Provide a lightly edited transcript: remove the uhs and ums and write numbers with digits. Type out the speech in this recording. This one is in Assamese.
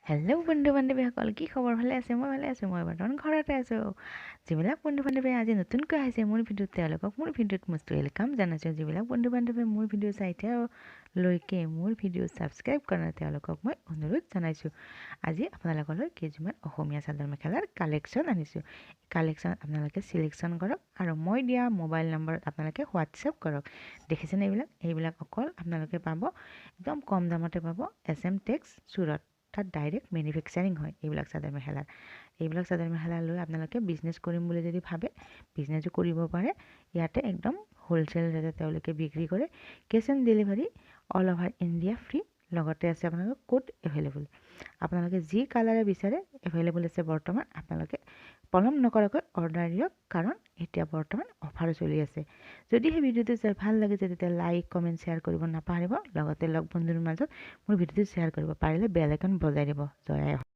হেল্ল' বন্ধু বান্ধৱীসকল, কি খবৰ? ভালে আছে? মই ভালে আছোঁ। মই বৰ্তমান ঘৰতে আছোঁ। যিবিলাক বন্ধু বান্ধৱীয়ে আজি নতুনকৈ আহিছে মোৰ ভিডিঅ'ত, তেওঁলোকক মোৰ ভিডিঅ'ত মষ্ট welcome জনাইছোঁ। যিবিলাক বন্ধু বান্ধৱীয়ে মোৰ ভিডিঅ' চাই এতিয়ালৈকে মোৰ ভিডিঅ' ছাবস্ক্ৰাইব কৰা নাই, তেওঁলোকক মই অনুৰোধ জনাইছোঁ। আজি আপোনালোকলৈ কেইযোৰমান অসমীয়া চাদৰ মেখেলাৰ কালেকশ্যন আনিছোঁ। কালেকশ্যন আপোনালোকে চিলেকশ্যন কৰক আৰু মই দিয়া মোবাইল নম্বৰত আপোনালোকে হোৱাটছএপ কৰক। দেখিছেনে এইবিলাক? এইবিলাক অকল আপোনালোকে পাব, একদম কম দামতে পাব এছ এম টেক্স চুৰত। তাত ডাইৰেক্ট মেনুফেকচাৰিং হয় এইবিলাক চাদৰ মেখেলাৰ। এইবিলাক চাদৰ মেখেলা লৈ আপোনালোকে বিজনেছ কৰিম বুলি যদি ভাবে, বিজনেছো কৰিব পাৰে। ইয়াতে একদম হ'লচেল ৰেটত তেওঁলোকে বিক্ৰী কৰে। Cash on delivery, all over India free। লগতে আছে আপোনালোকৰ কোড এভেইলেবল। আপোনালোকে যি কালাৰে বিচাৰে, এভেইলেবল আছে বৰ্তমান। আপোনালোকে পলম নকৰাকৈ অৰ্ডাৰ দিয়ক, কাৰণ এতিয়া বৰ্তমান অফাৰ চলি আছে। যদি সেই ভিডিঅ'টো চাই ভাল লাগিছে, তেতিয়া লাইক, কমেণ্ট, শ্বেয়াৰ কৰিব নাপাহৰিব। লগতে লগ বন্ধুৰ মাজত মোৰ ভিডিঅ'টো শ্বেয়াৰ কৰিব। পাৰিলে বেল আইকন বজাই দিব। জয়।